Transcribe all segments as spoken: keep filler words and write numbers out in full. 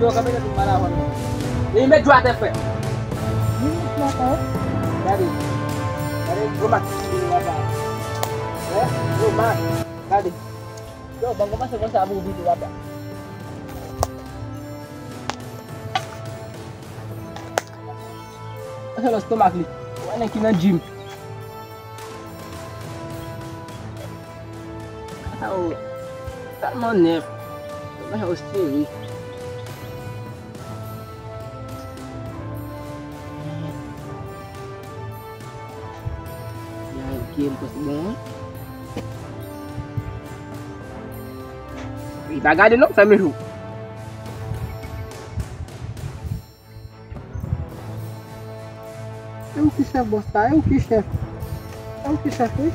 Yo, kanpe nan tout mal avan nou. E met dlo atè, frè. Li met dlo atè? Gade. Gade, gwo mak ki vini la. Wè, gwo mak. Gade. Yo, ban m kòmanse konsa pou ou vide la. Se nan stomak li. Ou wè nèg ki nan gym. Sa yo tèlman nèf. Bagay yo sere. Ya, ok, m panse bon. Li pa gade non, fèmen jou. E ou ki chèf bòs la? E ou ki chèf? E ou ki chèf, wi?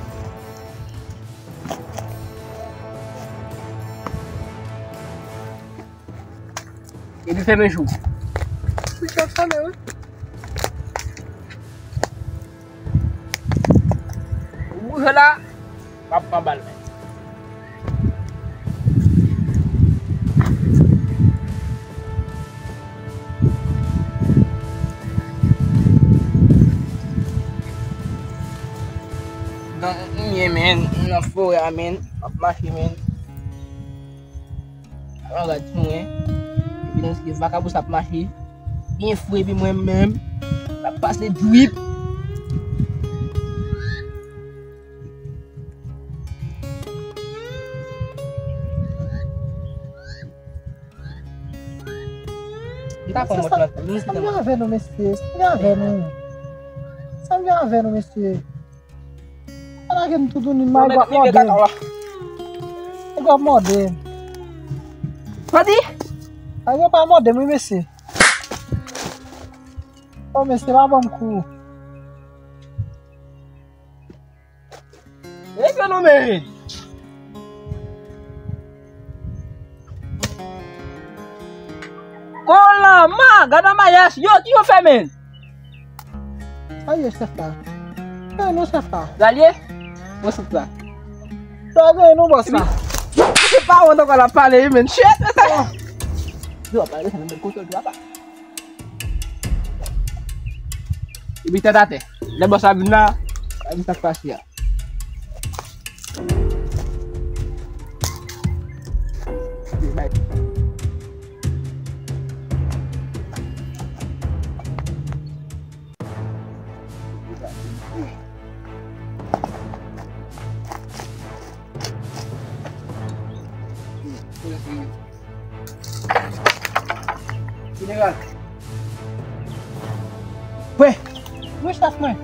Epi fèmen jou. Ou chèf sa, men, wi. Ou bouje la, w ap pran bal men. Donk, m ye men, m nan forè a men, m ap mache men. Alò, gad sou mwen. Epi nan se vakabon sa ap mache. Byen fre, epi mwen menm. L ap pase drip. Li ka pran mòt nan tou. Sa m gen avè nou, mesye? Sa m gen avè nou? Sa m gen avè nou, mesye? Pa lage m toutouni, m al gwa mòde m. Gwa mòde m. Sa di? Ay, yo pa mòde m, wi, mesye. O, mesye, pa ban m kou. E fenomèn. Kolama, gad anba yas, yo, ki yo fè men? Sa ye chèf la? Sa ye non chèf la? Zalye, bon sou sa. Sa ye non bòs la? Se pa wont ankò l ap pale, wi, men. Shit! Yo, pale sa, men kontwòl dwa pa. Epi tèt atè. Lè bòs la vin la, la vin sa k pase a. Jeneral. Pwe. Wi, chèf mwen.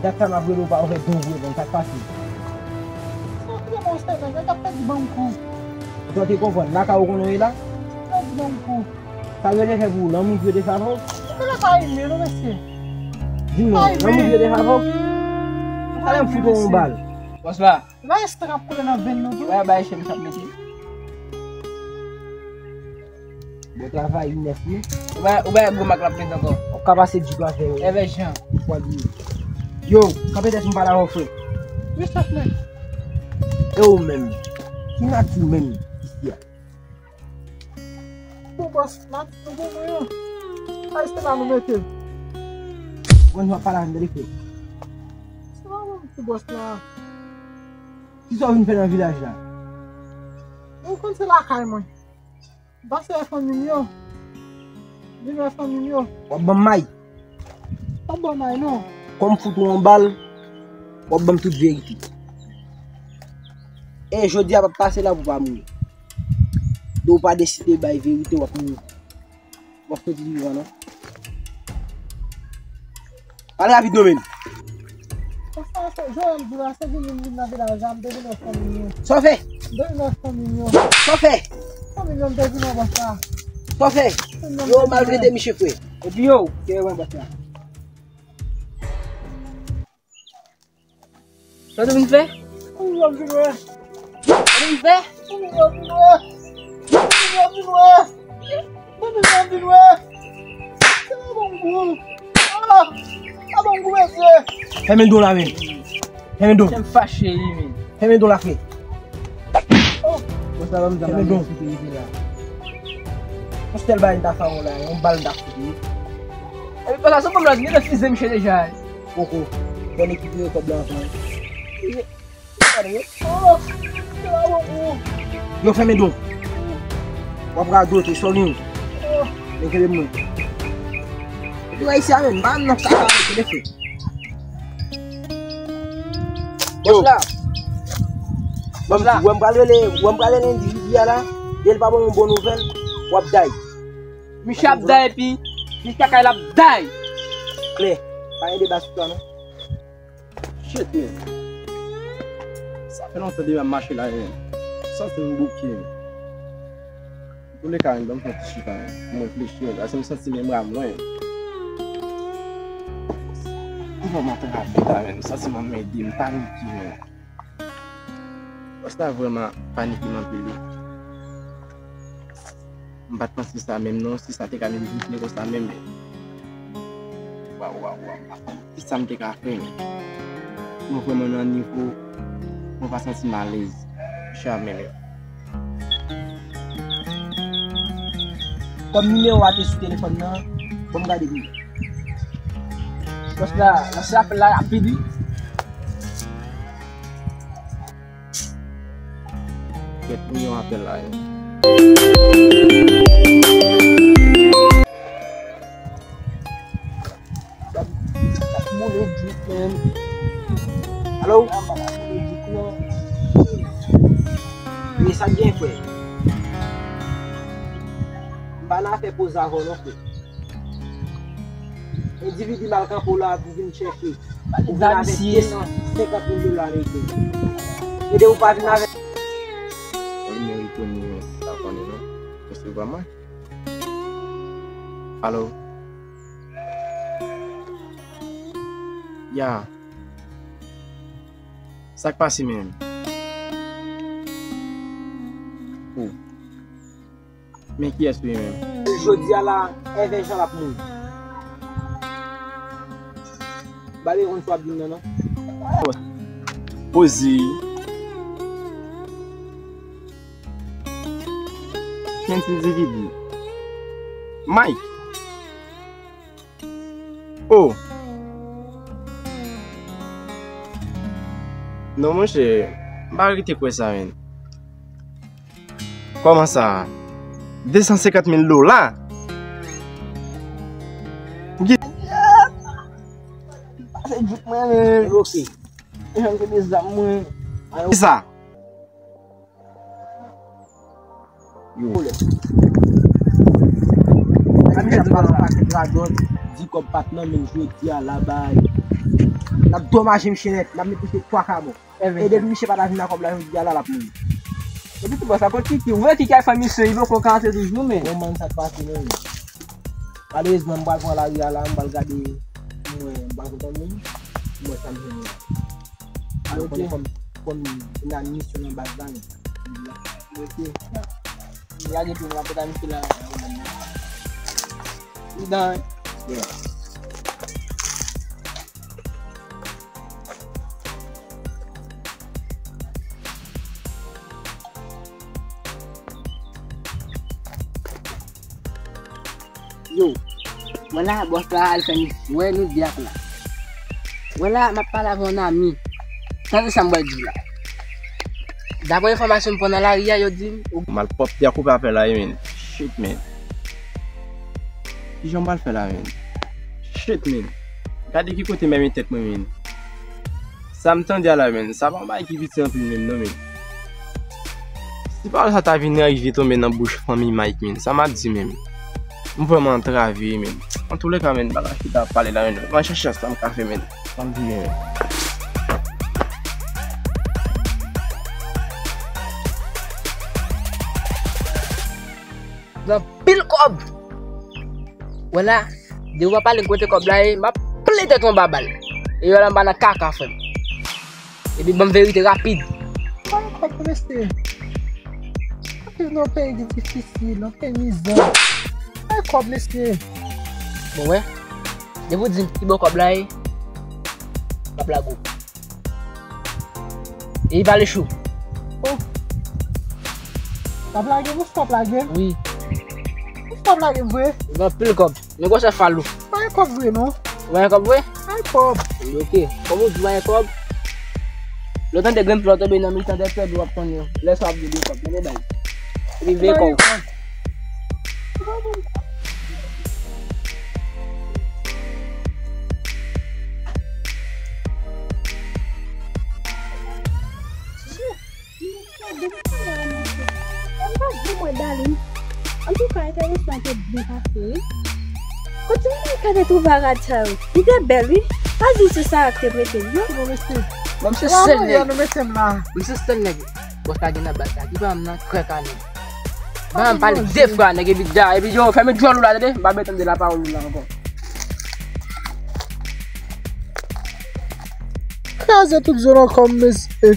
Dat sa m ap rele w pa ou fè don vre bon, sa k pase? Sa k rele w se nèg la k ap pèdi ban m kou. Jan w te konprann, lakay ou konnen w ye la? Pèdi ban m kou. Sa rele fè pou ou, lanmou jwe de favè w? Mwen la pa renmen non, mesye. Di non, lanmou jwe de favè w? Talè m fout ou yon bal. Bòs la. Bay estrap koule nan venn nou tou. Wè, bay chèm sa mete. Bon travay, li nèf wi. Ou bay, ou bay gwo mak la plen ankò. Ou ka pase di pa fè yo. Evè jan. Pwa di. Yo, kanpe tèt m pale avè w frè. Wi, chèf mwen. E ou menm? Ki nati w menm isi a? Pou bòs la, nou pou mwen an. Ay, se la nou mete l. Bon, nou ap pale avè m, tande frè. Se pa mwen pou bòs la. Kisa w vin fè nan vilaj la? Ou konn se lakay mwen. M pase wè fanmi m yo. Vin wè fanmi m yo. W ap ban m may? W ap ban m may non. Kòm fout ou yon bal, w ap ban m tout verite. E jodi a p ap pase la pou w pa mouri. Depi w pa deside bay verite, w ap mouri. W ap soti vivan non. Pale rapid non men. Sa se Joel di la, se vin vin nan vilaj la, m te vin wè fanmi m yo. Sa w fè? M te vin wè fanmi m yo. Sa w fè? Fanmi m yo, m te vin wè bòs la. Sa w fè? Yo maltrete misye frè. Epi yo, te wè bòs la. Sa w te vin fè? Ou wè m vin wè. Sa w te vin fè? Ou wè m vin wè. Ou wè m vin wè. Ou wè m vin wè. Sa bon gou. Ah! Sa bon gou, mesye. Fèmen do la, men. Fèmen do. Kè m fache, wi, men. Fèmen do la, frè. Oh! Bon, sa va, m fèmen do. Sekirite la. Yon sèl bagay m ta fè w la, yon bal m ta fout li. Epi pa sa, se fanm la, li te fize misye deja. Poko. Bon, ekip yo kòb la anfan. Oh, oh, oh. Yo fèmen don. W ap radote, Soling. Men kenbe mwen. Epi w ayisyen menm, m pa nan kaka avèk telefòn. Bòs la. Bòs la. Wè m pral rele, wè m pral rele endividi a la. Lè l pa ban m yon bon nouvèl, w ap day. Misye ap day epi, misye kaka l ap day. Klè. Pa gen deba sou sa non. Shit, man. Sa fè lontan depi m ap mache la, man. Santi m bouke, man. Antouleka, man, ban m fè yon ti chita, man, pou m reflechi, man, paske m santi men bra m lwen. M vrèman travay la, man, m santi m anmède, m panike, man. Bòs la vrèman panike m anpil, wi. M pa t panse sa menm non, si sa te ka vin vin konsa menm. Waw, waw, waw. Ki sa m te ka fè, men? Mwen vrèman nan nivo, mwen pa santi m alèz. Jamè menm. Kòm nimewo a te sou telefòn nan, bon, m gade pou mwen. Bòs la, lanse apèl la rapid, wi. Kèt, m gen yon apèl la, wi. Alo? Men sa k gen, frè? M pa nan afè poze avè w non, frè. Endividi mal kanpe w la pou vin chèche. Ou vin avèk de san senkant mil dola ameriken. Ede ou pa vin avèk. Ou merite nou, sa konnen non. Resevwa mwen. Alo? Ya. Sa k pase menm? Oh. Men kiyès ou ye menm? Jodi a la, Èvè Jan l ap mouri. M pa bezwen konn sa w ap di m nan, non. Poze. Kenn ti endividi. Mike. Oh! Non, monchè, m pa rete kwè sa, menn. Kòman sa? De san senkant mil dola? Pou ki? Pase djouk mwen, menn. Oke. Jan m te de zam mwen. Ki sa? Yo. Misye ap pale yon pakèt radòt, di kòb pa t nan men l jodi a la bay. N ap domaje misye nèt, n ap mete misye twa ka mò. E depi misye pa ta vin ak kòb la jodi a la, l ap mouri. Epi tou bò sa, kot Kiki? Ou wè Kiki ak fanmi se, li poko ka antre toujou, men. Bon, man, sa k pase menm? Malerezman, m pral pran lari a la, m pral gade, m wè, m pral kontan moun, m wè sa m jwenn la. Alò, konnen kòm, kòm m nan misyon nan baz la, men. Ok. M lage pye m, m ap pote misye la. Li dan. Yeah. Yo, mwen la, bòs la al fè misye wè nou di ak la. Wè la, m ap pale avè yon ami. Tande sa m pral di w la. Daprè enfòmasyon m pran nan lari a, yo di m ou malpwòpte a koupe afè la, wi, men. Shit, men. Kijan m pral fè la, men? Shit, men. Gade ki kote m mete tèt mwen, men. Sa m tande a la, men, sa pa yon bagay ki piti anpil menm non, men. Si pawòl sa ta vin rive tonbe nan bouch fanmi Mike, men, sa m ap di menm? M vrèman antrave, men. Antouleka, men, m pa ka chita ap pale la, men. Mwen chèche sa m ka fè, men. Sa m di, men. Nan pil kòb. Wè la, depi w pa pale kote kòb la ye, m ap plen tèt ou anba bal. E wè la, m pa nan kaka, frè m. Epi ban m verite rapid. Pa gen kòb non, mesye. Ap viv nan yon peyi ki difisil, yon peyi mizè. Pa gen kòb, mesye. Bon, wè. Depi w di m ki bò kòb la ye, m ap lage w. E li pale cho. Oh. W ap lage m, ou fò w ap lage m? Wi. Ou fò w Kòb la gen vre? Gen anpil kòb. Men gwosè fal ou. Pa gen kòb vre non. Ou pa gen kòb vre? Pa gen kòb. Ok. Kòm ou di ou pa gen kòb, lè w tande grenn pye w tonbe nan mitan tè pèdi w ap konnen lè sa w ap gen de kòb. Tande bay. Epi veye kò w. Mwen pa janm wè Darline. Antouka, entèvansyon an te byen pase, wi. Kote mwen ka te twouve a rad sa yo? Li te bèl, wi. Pa di se Sarah ki te prete l, non? Bon, mesye. Bon, m se sèl nèg. Bon, mesye, m la. M se sèl nèg bòs la gen nan baz la. Ki pa m nan krèk a nèg. Ban m pale de fwa, nèg, epi dja, epi yo, fèmen djòl ou la, tande? M pa bezwen tande lapawòl ou la ankò. Kraze tout zòn ankò, mesye.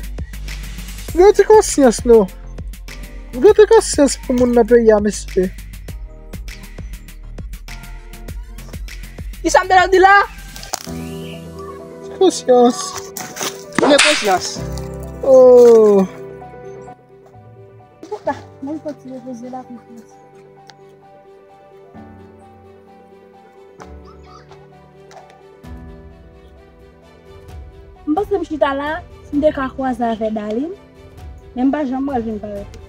Gen ti konsyans, non. Gen ti konsyans pou moun nan peyi a, mesye. Kisa m te di la? Konsyans. Gen konsyans. Oh. Antouka, mwen fò ti repoze la konfyans. M panse m chita la, si m te ka kwaze avè Darline, men m pa janm wè l vin parèt.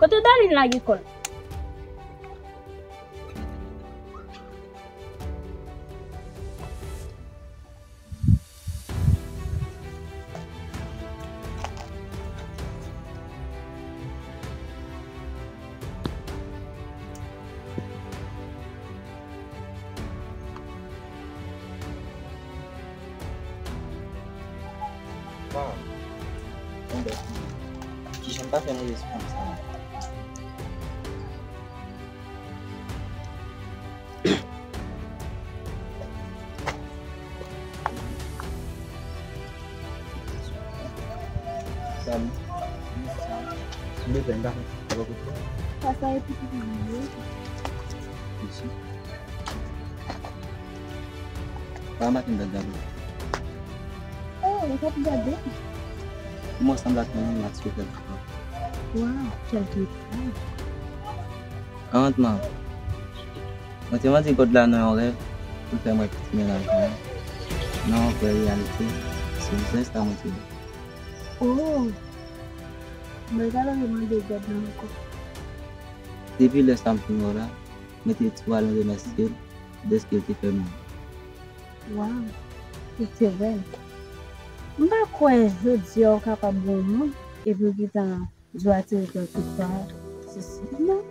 Kote Darline lage kò l? Waw. Bon, bèl fi. Kijan m ta fè manje sou fanm sa a? Salut. M bezwen gade sa va koute. Sa, sa e pitit mwen. Isi. Pa maten dat gade. Oh, ou t ap gade? Mwen sanble ak yon moun m ap swiv kèlkepè. Waw, kèlkepè. An, man. Mwen te mande God la nan yon rèv pou l fè m wè pitit mennaj mwen an. Nan yon vrè reyalite, se biznis la mwen te wè. Oh! Mwen ta dwe mande God la ankò. Depi lè sa m fin wè w la, mwen te tou al remèsye l dèske l te fè m wè. Waw, se tè rèl. M pa kwè jodi a w kapab wè yon moun epi w gentan di w atire kèlkepè, sesi. Non.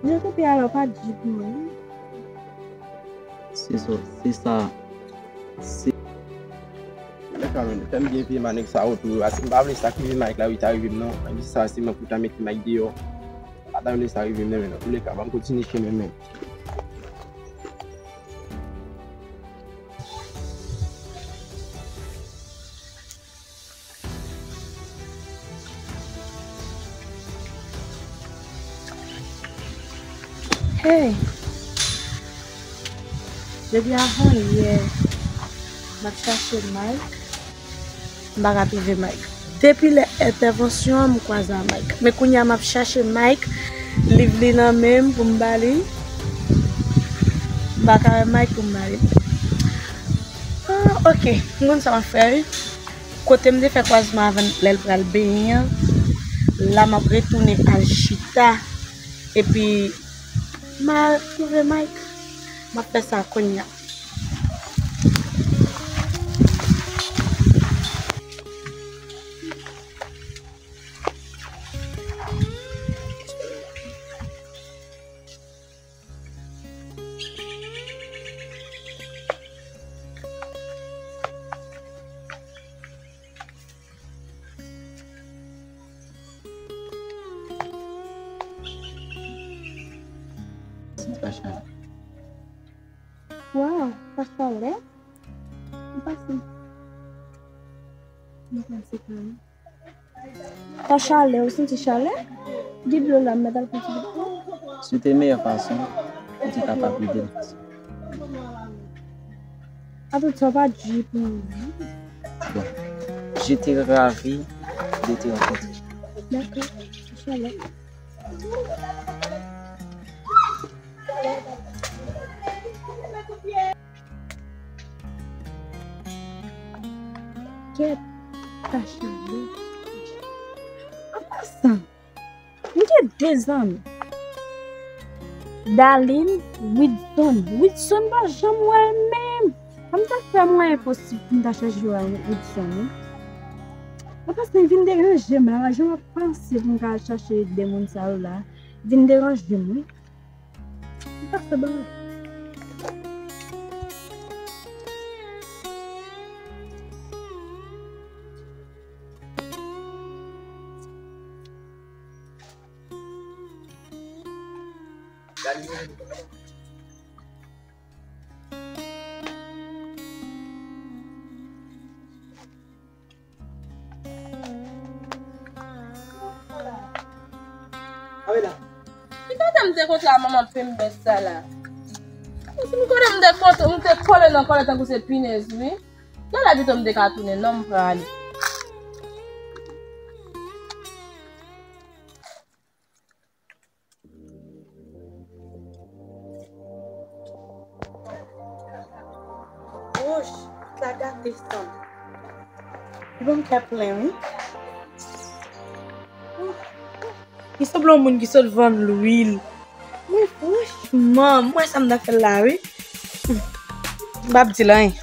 Jan w te peye a la, w pa di pou mwen. Se sa, se sa. Se Lè ka menm, fè m byen peye manèg sa yo tou. Paske m pa vle sa k rive Mike la, wi, ta rive m non. Ann di sa, se mwen pou ta mete Mike deyò. M pa ta vle sa rive m non, men nan toulèka, ban m kontinye chemen m, men. Hey! Depi avan yè, m ap chache Mike. M pa ka twouve Mike. Depi lè entèvansyon an, m kwaze a Mike. Men kounye a, m ap chache Mike, liv li nan men m pou m ba li. M pa ka wè Mike pou m ba li. Ah, ok. M konn sa m ap fè, wi. Kote m te fè kwazman avan lè l pral benyen an, la m ap retounen al chita. Epi, m a twouve Mike. M ap fè sa kounye a. Sa chalè. Waw, sa chalè. M pase. M pase kanmenm. Sa chalè, ou santi chalè? Di dlo la, m mèt al pran ti gout. Se te meyè fason pou te kapab ede l. Atout sa, w pa di pou mwen. Bon, je te ravi de te rencontrer. Dakò. Shalom. Kèt, Tachalè. An pasan, m gen de zanmi. Darline, Widson. Widson pa janm wè l menm. Kòm sa fè mwen enposib pou m ta chèche wè Widson, wi. An pasan, vin deranje m la, jan m ap panse pou m ka al chache de moun sa yo la. Vin deranje m, wi. Pase ba. Ki kote m te kontre a manman penbèt sa la? Si m konnen m te kontre, m te kole nan kòlèt tankou se pinèz, wi. Lè la pito m te ka tounen, non, m prale. Wouch, sa gate san. Li ban m kè plen, wi. Li sanble yon moun ki sot vann lwil. Mwen, franchman, mwen sa m ta fè l la, wi. M p ap di l anyen.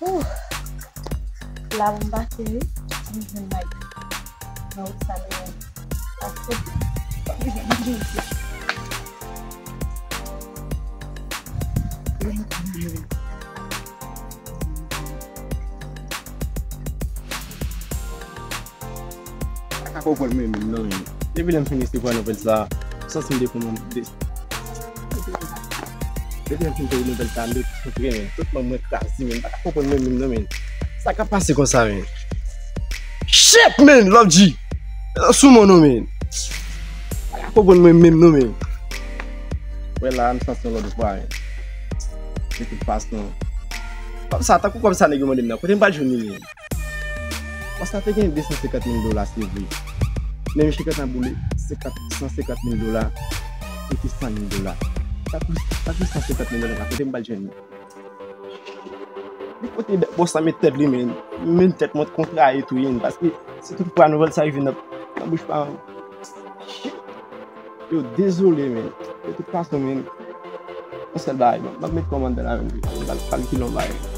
Ouh. La pou m pase, wi. M jwenn Mike. Nan wout sa, men. Pase. Pa ka konprann mwen menm non, men. Depi lè m fin resevwa nouvèl sa, m santi m dekonman de. Depi lè m fin tande nouvèl sa, m dekontre, men. Tout manm mwen kraze, men. M pa ka konprann mwen menm non, men. Sa k ap pase konsa, men? Shit, men, Love G. Sou mwen non, men. Pa ka konprann mwen menm non, men. Wè la, m santi yon lòt vwa, men. De tout fason. Kòb sa, tankou kòb sa nèg yo mande m nan, kote m pral jwenn li, men? Kòb sa te gen de san senkant mil dola, se vre. Men misye gentan boule senkant, san senkant mil dola epi san mil dola. Sa pou, sa pou san senkant mil dola, kote m pral jwenn li? Li kote bòs la met tèt li, men. Men tèt mwen kontraye tou, yen, paske si tout fwa nouvèl sa rive nan, nan bouch pa m. Yo, dezole, men. De tout fason, men, yon sèl bagay, m ap met kòmantè la, men, m pral kalkile yon bagay.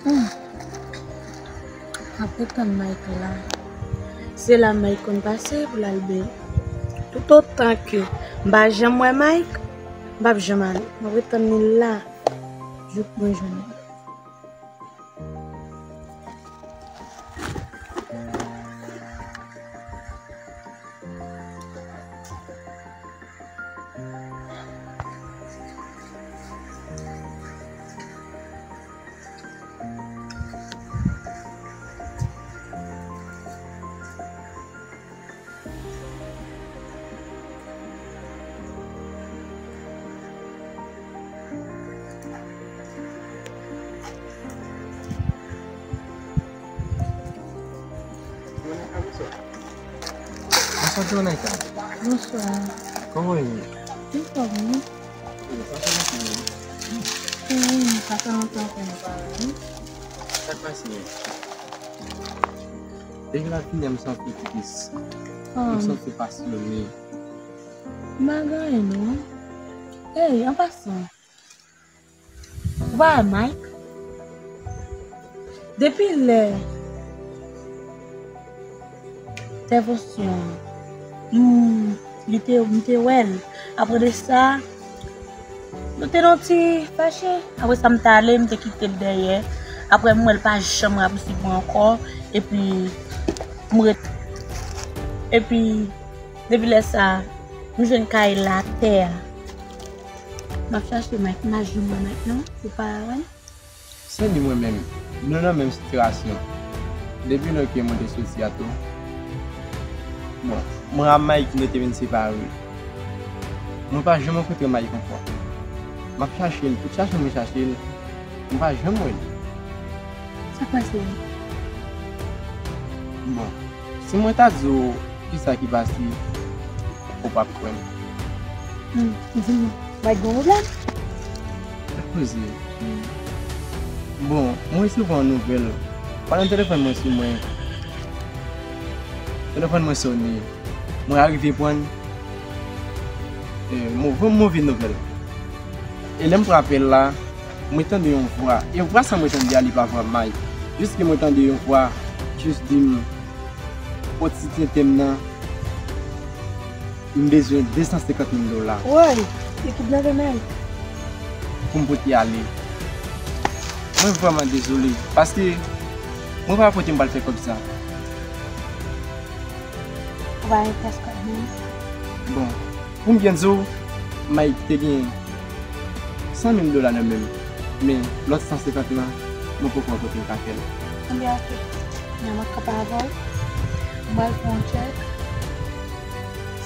Hmm. M ap ret tann Mike la. Se la Mike konn pase pou l al benyen. Toutotan ke m pa janm wè Mike, m p ap janm ale. M ap ret tann li la jouk mwen jwenn li. Bonjou, Naïka. Bonswa. Kòman w ye? Anfòm, wi. Wi, sa fè lontan, wi. Wi, sa fè lontan ke nou pa wè, wi. Sa k pase? Depi la fini, m santi tris. M santi pasyone. M pa gen anyen, non. Ey, an pasan, ou pa wè Mike? Depi lè entèvansyon an, m, li te, m te wè l. Apre de sa, nou te nan ti fache. Apre sa, m t ale, m te kite l dèyè. Apre, m wè l pa janm rapousib mwen ankò. Epi, m ret. Epi, depi lè sa, m jwenn kay la atè a. M ap chache Mike, m pa janm wè Mike non, ou pa wè l? Se li mwen menm. Nou nan menm sitiyasyon. Depi lè ke mwen te soti a tou. Bon, mwen ak Mike nou te vin separe. Mwen pa janm rankontre Mike ankò. M ap chache l, tout chache mwen chache l, mwen pa janm wè l. Sa k pase? Bon, si mwen ta di w kisa ki pase, ou p ap kwè m. Hmm, di m, Mike gen pwoblèm? Poze. Bon, mwen resevwa yon nouvèl. Pandan telefòn mwen sou mwen, telefòn mwen sone. Mwen arive pran, eh, mo-, move nouvèl. E lè m pran apèl la, mwen tande yon vwa. E vwa sa mwen tande a, li pa vwa Mike. Jis ke mwen tande yon vwa, jis di m, pòt sitiyete m nan, m bezwen de san senkant mil dola. Woy, li kidnape Mike. Pou m pote ale. Mwen vrèman dezole, paske mwen pa kote m pral fè kòb sa. Ou pa gen kès kòb non. Bon, pou m byen di w, Mike te gen san mil dola nan men l, men lòt san senkant lan, mwen poko wè kote m ka fè l. Ebyen, oke. Mwen, mwen kanpe avè w. Mwen pral fè yon tchèk.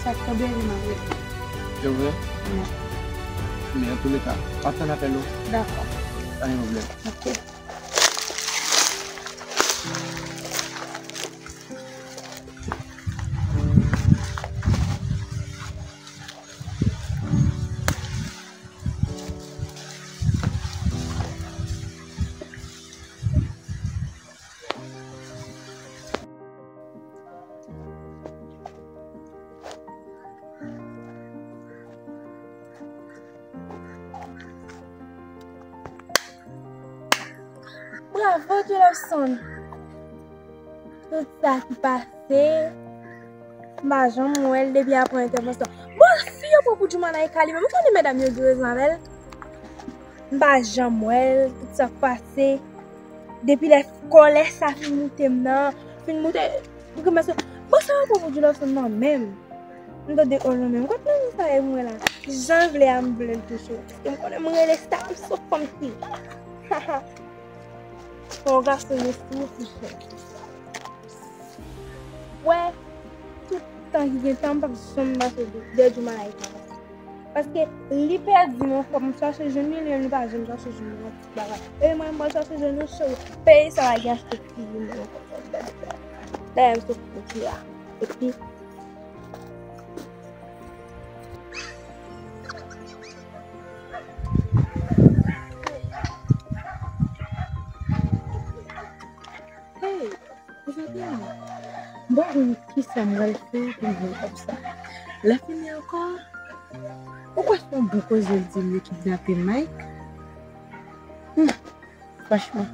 Sa k tonbe, m ap rele w. Se vre? Wi. Men antouleka, m ap tann apèl ou. Dakò. Pa gen pwoblèm. Oke. Bravo, Jolofson! Tout sa ki pase, m pa janm wè l depi apre entèvansyon. Bon, si yo pran pou Djoumana e Kali, men m konnen medam yo gen rezon avè l. M pa janm wè l, tout sa k pase. Depi lè kòlè sa fin moute m nan, fin moute, m kòmanse, bon, sa yo pran pou Jolofson nan menm. M tande, oh non, men m konn nan sa e mwen la. Jan l vle a, m vle l toujou. Paske m konnen m rele sa, m sou fanm ki. Bon, gason yo sou touche. Wè, tout tan ki gen tan, m p ap janm pase de, de jou malay sa. Paske li pèdi yon fwa, m chache jwenn li, li menm li pa janm chache jwenn yon ti bagay. E mwen, m pral chache jwenn yon cheri. Peyi sa pa gen achte fi, mwen, konsa, dayè, m sou fouti la. Epi, Hey, jodi a, m pa konn kisa m pral fè pou m jwenn kòb sa. Lè fini ankò, ou kwè se yon bon koze l di m yo kidnape Mike? Hmm, franchman,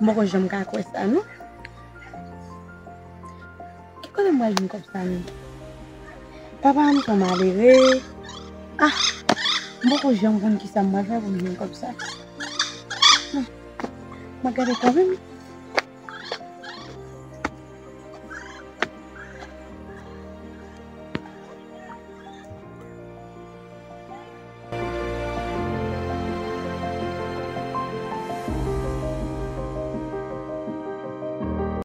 m poko janm ka kwè sa, non. Ki kote m pral jwenn kòb sa menm? Papa m se yon malere. Ah, m poko janm konn kisa m pral fè pou m jwenn kòb sa. Hmm. M ap gade kanmenm.